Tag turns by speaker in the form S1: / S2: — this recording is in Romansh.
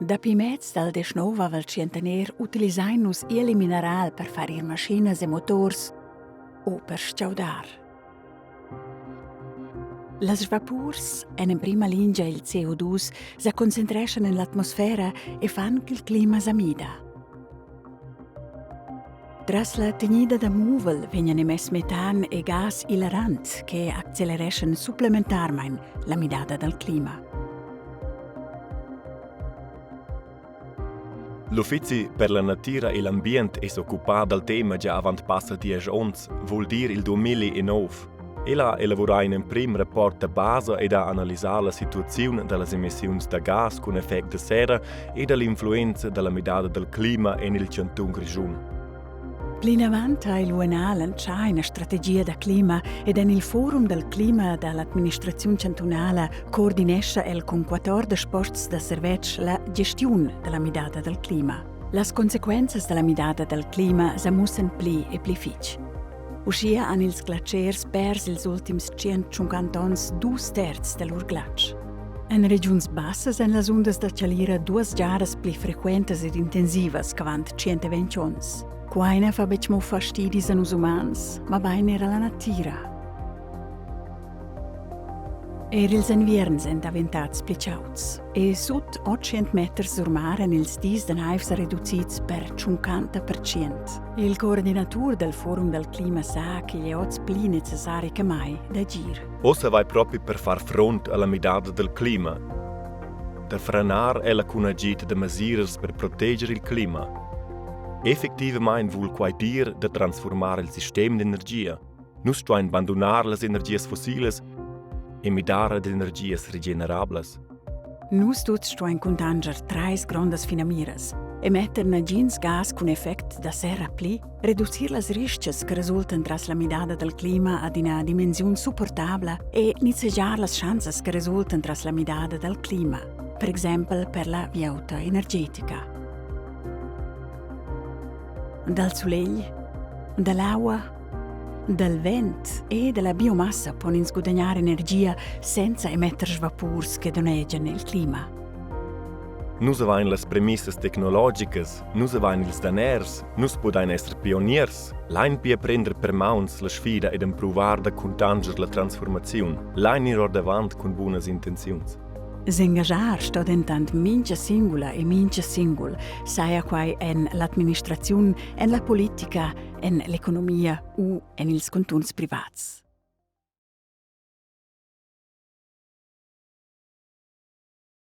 S1: Dapi mez dal deschnovavel tschientaner utilisain nus ieli mineral per far ir maschinas e motors u per stgaudar. Las svapurs en emprima lingia il CO2 sa concentreschan en l'atmosfera e fan ch'il clima sa mida. Tras la tegnida da muvel vegnan emess metan e gas hilarant che accelereschan supplementarmain la midada dal clima.
S2: L'Uffizi per la natira e l'ambient è s'occupà dal tema gia avant passa diesch onns, vul dir il 2009. El ha elavurà in emprim rapport da basa ed ha analisà la situaziun da las emissiuns da gas cun effect da serra e da l'influenza da la midada dal clima en il chantun Grischun.
S1: Plinavant ha il UNA lantschà ina strategia da clima ed en il forum dal clima da l'administraziun chantunala coordinescha el cun 14 posts da servetsch la gestiun da la midada dal clima. Las consequenzas da la midada dal clima sa mussan pli e pli fitg. Uschia han ils glatschers pers ils ultims 150 onns dus terzs da lur glatsch. En regiuns bassas èn las undas da chalira duas giadas pli frequentas ed intensivas ch'avant 120 onns. Quai na fa betg mo fastidis a nus umans, mabain era la natira. Er ils envierns èn daventads pli chauds e sut 800 meters sur mar èn ils dis da naiv sa reducids per 50%. Il coordinatur dal Forum dal clima sa ch'igl è oz pli necessari che mai d'agir.
S2: Ossa vai propi per far front alla midada del clima. Da frenar ella cun agid da mesiras per proteger il clima. Effectivamain vul quai dir da transformar il sistem d'energia. Nus stuain bandunar las energias fossilas e midar ad energias regenerablas.
S1: Nus tuts stuain cuntanscher trais grondas finamiras: emetter nagins gas cun effect da serra pli, reducir las ristgas che resultan tras la midada dal clima ad ina dimensiun supportabla e nizzegiar las schanzas che resultan tras la midada dal clima, per exempel per la vieuta energetica. Dal sulegl, da l'aua Dal vent e da la biomassa pon ins gudagnar energia senza emetter svapurs che donnegian il clima.
S2: Nus avain las premissas tecnologicas, nus avain ils daners, nus pudain esser pioniers. Lain pia prender per mauns la sfida ed empruvar da cuntanscher la transfurmaziun. Lain ir ordavant cun bunas intenziuns.
S1: S'engaschar sto dentant mintga singula e mintga singul, saja quai en l'administraziun, en la politica, en l'economia u en ils conturns privats.